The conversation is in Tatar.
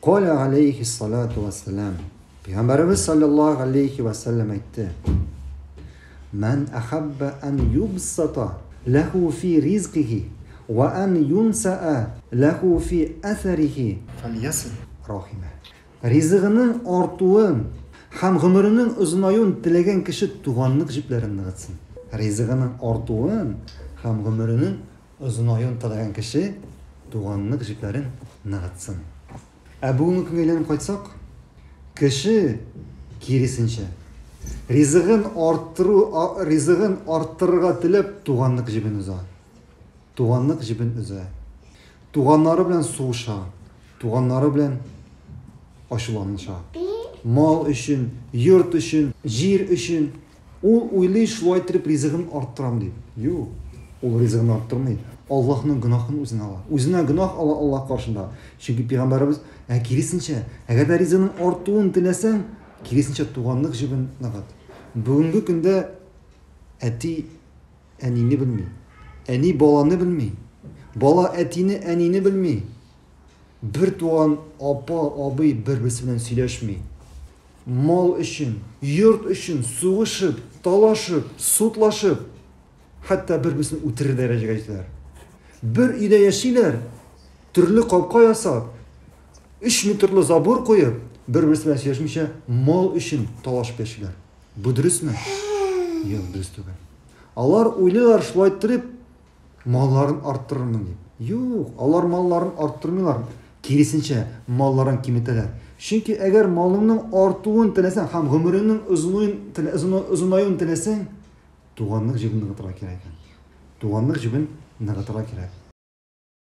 Каля алейхи салату вассалам. Пәйгамбәребез саллаллаһу алейхи вассалам әйтте. Ман ахабба ан юбсата лаху фи ризкихи ва ан юнсаа лаху фи әсәрихи фальясил рахима. Ризыгының артуын һәм гомеренең озынаюын теләгән кеше туганлык җепләрен ныгытсын. Ризыгының артуын һәм гомеренең озынаюын теләгән кеше туганлык җепләрен ныгытсын. Ә бүгенге көнгә әйләнеп кайтсак, кеше киресенчә, ризыгын арттыру, ризыгын арттырырга теләп туганлык җебен өзә. Туганлык җебен өзә. Туганнары белән сугыша, туганнары белән ачуланыша. Мал өчен, йорт өчен, җир өчен ул уйлый, шулай итеп ризыгын арттырам дип. Юк, ул ризыгын арттырмый. Аллаһның гөнаһын үзенә ала. Үзенә гөнаһ ала Аллаһ каршында. Чөнки пәйгамбәребез, ә киресенчә, әгәр дә ризыгының артуын теләсәң, киресенчә туганлык җебен ныгыт. Бүгенге көндә әти әнине белми. Әни баланы белми. Бала әтине, әнине белми. Бер туган апа, абый бер-берсе белән сөйләшми. Мал өчен, йорт өчен сугышып, талашып, судлашып, хәтта бер-берсен үтерер дәрәҗәгә җитәләр. Бер өйдә яшиләр, төрле капка ясап, 3 метрлы забор куеп, бер-берсе белән сөйләшмичә, мал өчен талашып яшиләр. Бу дөресме? Юк, дөрес түгел. Алар уйлыйлар шулай иттереп малларын арттырырмын дип. Юк, алар малларын арттырмыйлар. Киресенчә, малларын киметәләр. Чөнки әгәр малыңның артуын теләсәң һәм гомереңнең озынаюын теләсәң, туганлык җебен ныгытырга кирәк икән. Туганлык җебен ныгытырга кирәк.